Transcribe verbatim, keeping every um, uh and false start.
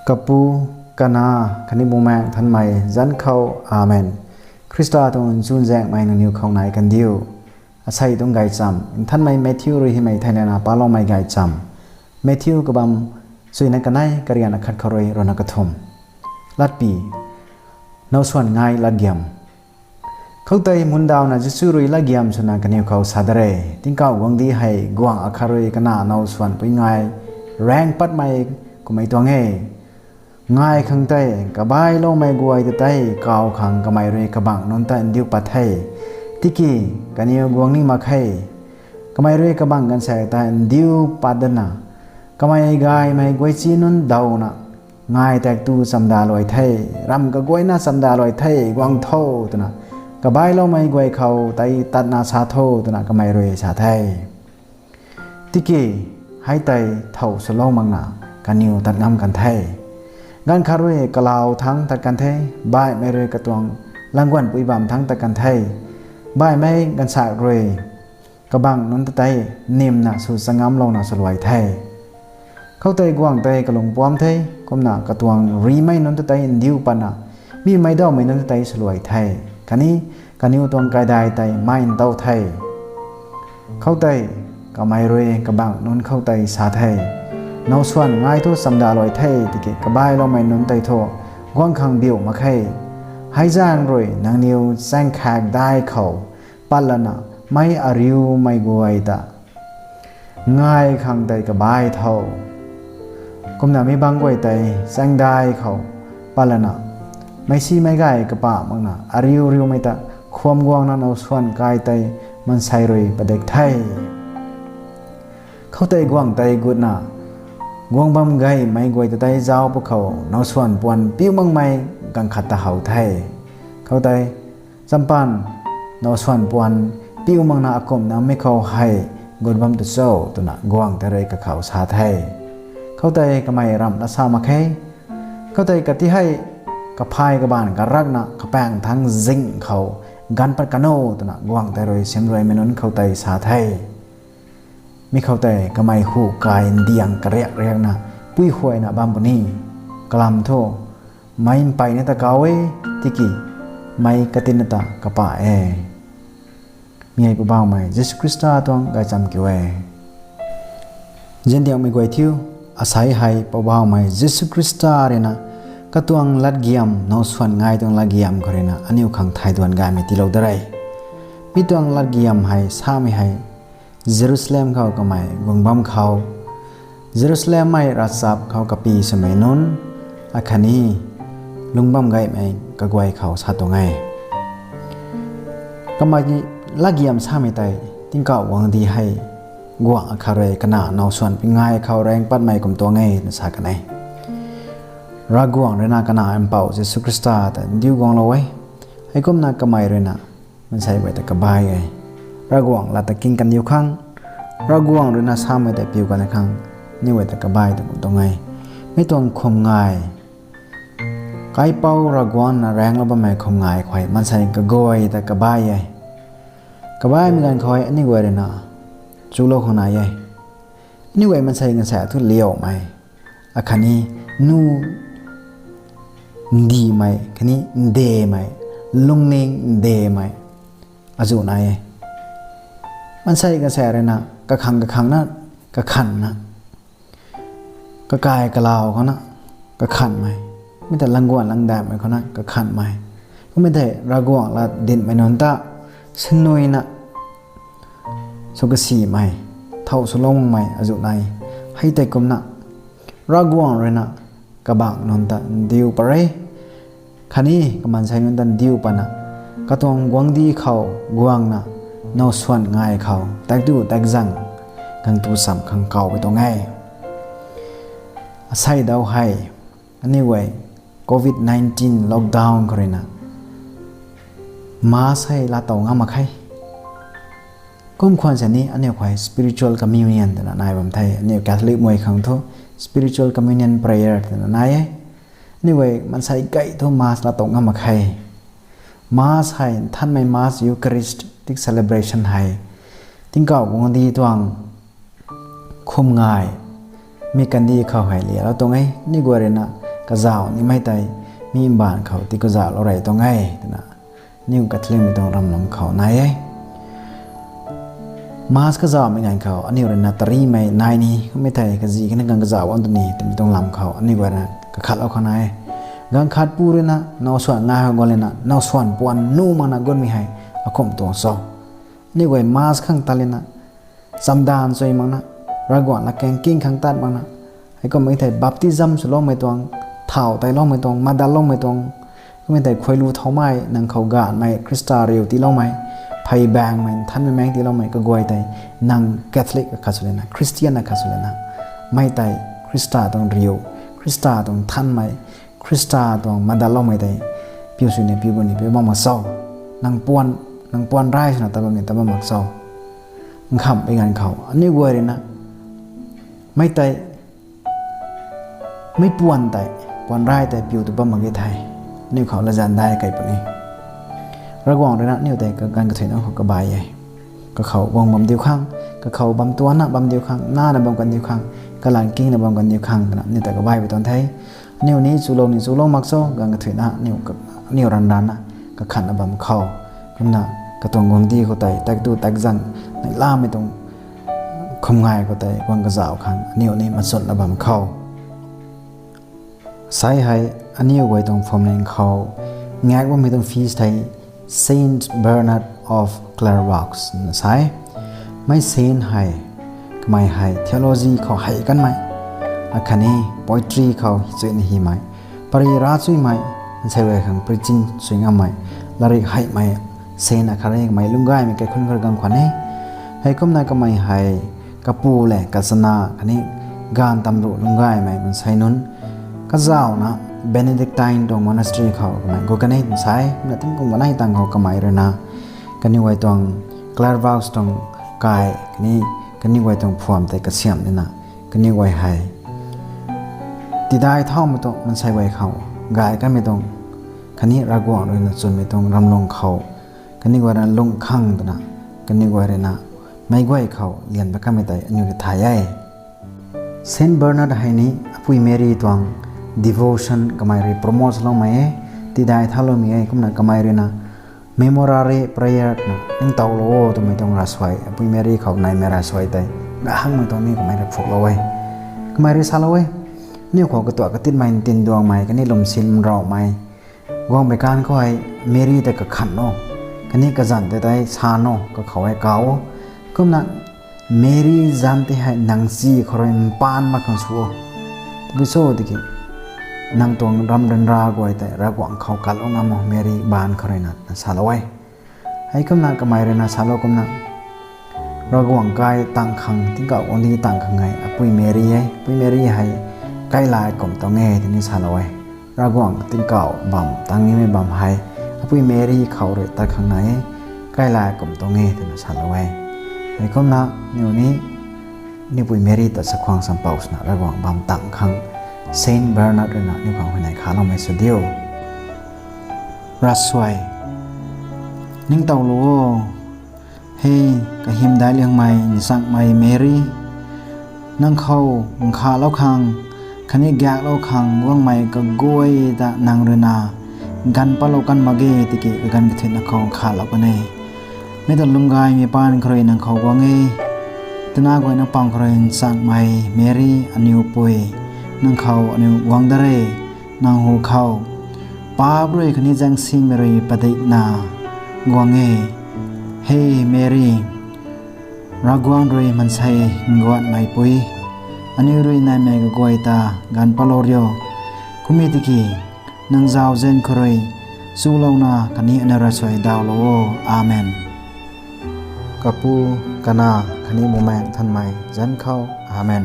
Kapu, Kanac khatni Bumaengh Nthanmei zanc khou. Amen. Khrista tuang chuzaenghmei nangniw khou nai kandiu. Asei tuang gaychamv Nthanmei Matthew rui hymei theilayna paloumei gaychamv. Matthew kabamv suina kanei, karian akhat khou rui ruhna kathumh. Latpy: Now Swan Ngai Latgiam. Khoutei mundawna Jisu rui latgiam swna kaniw khou sa de re: Tingkauh guangcdic hei guangh akhat rui kanac now swanpui ngai raeng patmei kummei tuang e. Ngai khang tei kabailoumei guay ta tei kaw khang kamei rui kabangc nunc ta ndiu pat the. Tiki kaniw guang ni mak khe. Kamei rui kabangc gaanvsaekc ta ndiu pat dana, kamei gaymei guaychin nunc dawna, ‘Ngai tak tu chamdaluai the, ramv kaguayna chamdaluai the, guang tho,’ twna kabailoumei guay khou tei tatna sa tho, twna kamei rui sa the. Tiki hei tei thow swlou makna kaniw tat ngam kan the. Ganv khat rui kalau thangc tat kan the, baihmei rui katuang langguanpui bamv thangc tat kan the. Baihmei gaanvsaekc rui kabangc nunc ta tei nimna sw changamlouna swluai the. Khoutei guangc tei kalung puamc the, kumna katuang rimei nunc ta tei ndiu patna, mi meic dawmei nunc ta tei swluai the, khatni kaniw tuang kaidai tei mei ntow the. Khoutei kamei rui kabangc nunc khou tei sa the, ‘Now swan ngai thu chamdaluai the, tiki kabailoumei nunc tei thu guang khang biu mak khe. Hei zaeng rui nangniw chaengkhaekc dai khou pat lana, meic ariumei guay ta ngai khang tei kabai tho. Kumna mi bangc guay tei chaengdai khou pat lana, meicsimei gay kapah makna ariu riumei ta khwan guangna now swan kai tei maansei rui padik the.’ Khoutei guangc tei gutna, guang bam gaymei guay ta tei zauc pwkhou now swan puan piu makmei ganv khat ta how the. Khoutei, ‘Champan, now swan puan piu makna akumhna mi khou hei gut bam tu cho?’ twna guangc tei rui kakhou sa the. Khoutei kamei ramh lat sa mak khe. Khoutei kati hei kaphay kabaanv karakna kapaeng thangc zing khou ganv pat kan o, twna guangc tei rui siamruaimei nunc khou tei sa the. Mi khou tei kamei hu kai ndiang kariak riakna puihuayna bam puni. Kalam thu, meic mpeyna ta kau e, tiki meic katinna ta kapah e. Mi hei Poubauhmei Jisu Khrista tuang gaychamv kiu e. Ziandiangmei guay thiu, asei hei Poubauhmei Jisu Khrista ruina katuang latgiam, now swan ngai tuang latgiam khou ruina aniu khang thay duan gaymei tiilou da re. Mi tuang latgiam hei samei hei Jerusalem khou kamei guang bam khou, Jerusalemmei ravchap khou kapy swmei nunc, akhatni lungc bam gaymei kaguay khou sa tuang e. Kamei latgiam samei tei, Tingkauh guangcdic hei guangh akhat rui kanac now swanpui ngai khou raeng patmei kum tuang e na sa kan e. Ravguangc ruina kanac mpouh Jisu Khrista ta ndiu guanglou e. Heikumna kamei ruina maansei guay ta kabai e. Ravguangc lat ta king kandiu khang, Ravguangc ruina samei ta piu kan khang, aniu guay ta kabai ta kum tuang e. Mi tuang khum ngai, Kaipouc Ravguangc na raenglou bammei khum ngai khou hei maansei kaguay ta kabai e. Kabaimei ganv khou hei aniu guay ruina chulou khang nai e. Aniu guay maansei gaanvsaekc thu liaumei, akhatni nu ndihmei khatni ndemei, lungning ndemei azuh nai e. Maansei gaanvsaekc ruina kakhang kakhangna kakhanna, kakai kalau khou na kakhanmei, mi tei langguan langdaihmei khou na kakhanmei, kummei tei Ravguangc lat dinhmei nunc ta sinuina sw kasimei, thow swlou makmei azuh nai. Hei tei kumna Ravguangc ruina kabangc nunc ta ndiu pat re, khatni kamaansei nunc ta ndiu patna, katuang guangcdic khou guangna, now swan ngai khou tak tu tak zang, kang tu cham khang kau pui tuang e. Asei dau hei, aniu guay covid nineteen lockdown khou ruina mask hei laa tow ngam mak khe. Kum khwan sini aniu khou hei spiritual communion twna nai bam the. Aniu Catholic mei khang thu spiritual communion prayer twna nai e. Aniu guay maansei gay thu mask laa tow ngam mak khe. Mass hei, Nthanmei Mass, Eucharistic celebration hei, tingkauh guangcdic tuang khum ngai, mi kandih khou hei lialou tuang e. Aniu guay ruina kazauh nimei tei mi mbaanv khou tii kazauhlou rey tuang e twna aniu Catholicmei tuang ramlum khou nai e. Mass kazauhmei ganv khou aniu ruina tarimei nai ni kummei thei kazi khatni ganv kazauh bam tu ni twmei tuang lam khou aniu guay ruina kakhatlou khang nai e. Ganv khatpu ruina now swan ngai khou guang lana now swan puan nuh makna gutmei hei akumh tuang cho? Aniu guay Mass khang tat lana chamdanv chui makna, Ravguangc latkaeng king khang tat makna, heikummei thei baptism swloumei tuang, thau teiloumei tuang, madalloumei tuang, kummei thei khuailu thaumei nang khou gaanhmei Khrista riu tiiloumei, phey baengmei nthanmei maengc tiiloumei kaguay tei nang Catholic akhat sw lana, Christian akhat sw lana, mei tei Khrista tuang riu, Khrista tuang nthanmei, Khrista tuang madalloumei tei piu swna piu gu ni piu bam mak cho? Nang puan, nang puan ray swna tat bam ni tat bam mak cho? Nkhamhmei ganv khou aniu guay ruina mei tei, mei puan tei, puan ray tei piu tu bam mak ge the. Aniu khou latzan dai kei puni. Ravguangc ruina aniu tei kaganv kathuicna khou kabai e. Kakhou guang bam diu khang, kakhou bam tuanna bam diu khang, nana bam kan diu khang, kalan kingna bam kan diu khang twna aniu ta kabaipui tuang the. Aniu ni chulou ni chulou mak cho, ganv kathuicna aniu, aniu ranv ranvna kakhatna bam khou, kumna katuang guangcdic khou tei, tak tu tak zang, neihlamei tuang khum ngai khou tei guang kazauh khang aniu ni machunna bam khou. Sai hei aniu guay tuang phwamling khou ngak bammei tuang feast hei Saint Bernard of Clairvaux na sa e. Mei saint hei kamei hei theology khou hei kanmei, akhatni poetry khou chuina hymei, pary rav chuimei, mansei guay khang preaching sw ngammei, latrik heimei saint akhat e. Kamei lungcgaymei kaikhunc khou rui guang khwan e. Heikumna kamei hei kapu le kachana khatni gaanv tamruh lungcgaymei mansei nunc, kazauhna Benedictine tuang monastery khou kamei gut kan e twna sa e. Kumna tingkum kanei tang khou kamei ruina kaniw guay tuang Clairvaux tuang kai khatni kaniw guay tuang phwam tei kasiamh nina, kaniw guay hei tidai thaumei tuang mansei guay khou gay kanmei tuang khatni Ravguangc ruina chwnmei tuang ramlung khou kaniw guay ruina lung khang twna, kaniw guay ruina meic guay khou lian pat kanmei tei aniu ta thay e. Saint Bernard hei ni Apui Mary tuang devotion kamei rui promote loumei e, tidai thauloumei e. Kumna kamei ruina Memorare prayer twna, ningtowlou o twmei tuang ravsuai, Apui Mary khou naimei ravsuai tei gahangmei tuang ni kamei rui phuklou e. Kamei rui salou e, aniu khou katuak katitmei ntinduangmei khatni lwmsin nraumei guangmei kan khou hei Mary ta kakhan o, khatni kazanc tei tei san o, kakhou hei kau o. Kumna Mary zanc tei hei nang chi khou rui mpaan mak khang sw o. Tabui cho tiki nang tuang ram ryanra guay tei Ravguangc khou kalou ngam o Mary baanc khou ruina, na salou e. Heikumna kamei ruina salou kumna Ravguangc kai tang khang, tingkauh guangcdic tang khang hei Apui Mary e. Apui Mary hei kailai kum tuang e twni salou e. Ravguangc tingkauh bam tang nimei bam hei Apui Mary khou rui tat khang nai e, kailai kum tuang e twna salou e. Heikumna aniu ni, aniu Pui Mary ta chakhwang champou swna Ravguangc bam tang khang Saint Bernard ruina aniu khang huayney khaloumei sw diu. Ravsuai. Ningtowlou o, he kahymdaic liangmei nchangmei Mary, nang khou nkhalou khang khatni gaeklou khang guangmei kaguay ta nang ruina ganv patlou kan mak ge tiki kaganv kathuicna khou nkhalou kan e. Mi ta lungcgaymei paan khou rui nang khou guang e. Twna guayna pang khou rui nchangmei Mary aniu pui, nang khou aniu guang da re. Nang hu khou paap rui khatni zaengsimei rui padikna guang e. He Mary, Ravguangc rui mansei nguanmeipui, aniu rui naimei kaguay ta ganv patlou riu. Kum e tiki nang zauzian khou rui chulouna khatni aniu ravsuai dawlou o. Amen. Kapu, Kanac khatni Bumaengh Nthanmei zanc khou. Amen.